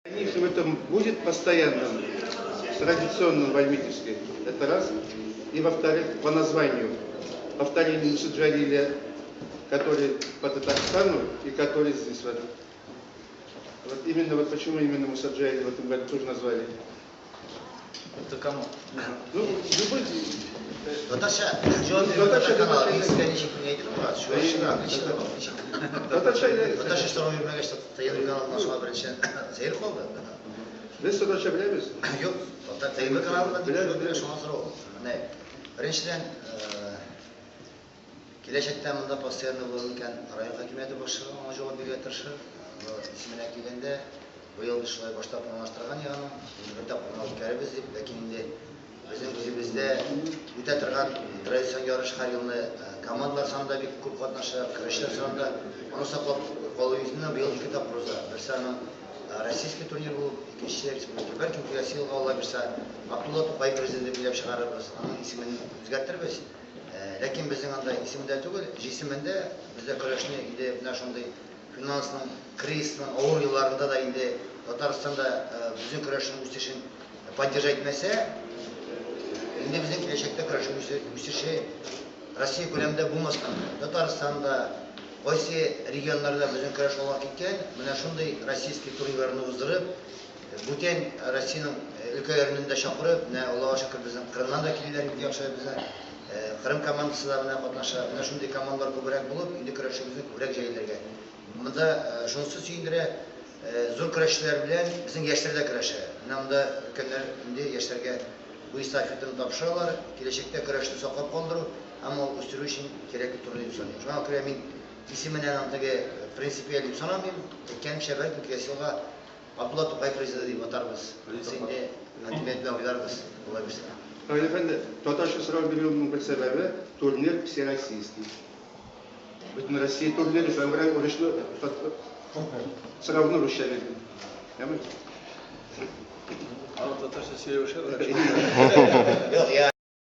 Дальнейшем это будет постоянным, традиционным в Альметьевске. Это раз. И во-вторых, по названию. Повторение Мусы Джалиля, который по Татарстану и который здесь. Вот, вот именно вот почему именно Муса Джалиля в этом году тоже назвали. Это кому? Ну, любой. Татарча җавап бирү. Татарча, Татар каналы татарча. мин сезгә ничек мин әйтеп була? Чувашча, ничек ничек? Татарча или- Татарча сорау бирмәгәч, ТНВ каналына шуңа беренче сәер калды. Без татарча беләбез. Юк, татар ТНВ каналына дип Беләбез, җавап бирә беләбез. шуңа сорау. Менә беренчедән, киләчәктә монда постоянно булыр микән район хакимияте башлыгы аңа җавап бирергә тырышыр. Бу исеменә килгәндә, быел без шулай башта планлаштырган ягын, бер тапкыр үткәрербез дип, ләкин инде безнең үзебездә үтә торган традицион ярыш һәр елны командалар саны да бик күп катнаша, көрәшчеләр саны да аны саклап калу йөзеннән быел ике тапкыр уза. Берсе аның российский турнир булып, икенчесе республика. Бәлкем киләсе елга Алла бирсә, Абдулла Тукай президенты дип уйлап чыгарырбыз, аның исемен үзгәртербез. Ләкин безнең анда исемендә түгел, җисемендә бездә көрәшне инде менә шундый финансның, кризисның авыр елларында да инде Татарстанда безнең көрәшнең үсешен поддержать итмәсә, инде безнең киләчәктә көрәшнең үсеше Россия күләмендә булмаска мөмкин. Татарстанда, кайсы регионнарда безнең көрәш алга киткән, менә шундый российский турнирларны уздырып, бүтән Россиянең өлкәләреннән дә чакырып, менә Аллага шөкер, безнең Кырымнан да киләләр бик яхшы, безнең Кырым командасы да менә катнаша. Менә шундый командалар күбрәк булып, инде көрәшебезне күбрәк җәелергә. Монда шунысы сөендерә, зур көрәшчеләр белән безнең яшьләр дә көрәшә. Менә монда өлкәннәр инде яшьләргә бу эстафетаны тапшыралар. Киләчәктә көрәшне саклап калдыру һәм ул үстерү өчен кирәкле турнир дип саныйм. Шуңа күрә мин исеменнән аны теге принципиаль дип санамыйм. Әйткәнемчә, бәлкем киләсе елга Абдулла Тукай призы дип атарбыз. Анысы инде хакимият белән уйларбыз, Алла бирсә. Равил әфәнде, татарча сорау бирүемнең бер сәбәбе турнир всероссийский. Бөтен Россия турниры, шуңа күрә урысны сорауны русча бирдем. Яме? А вот татарча сөйләү Юк, я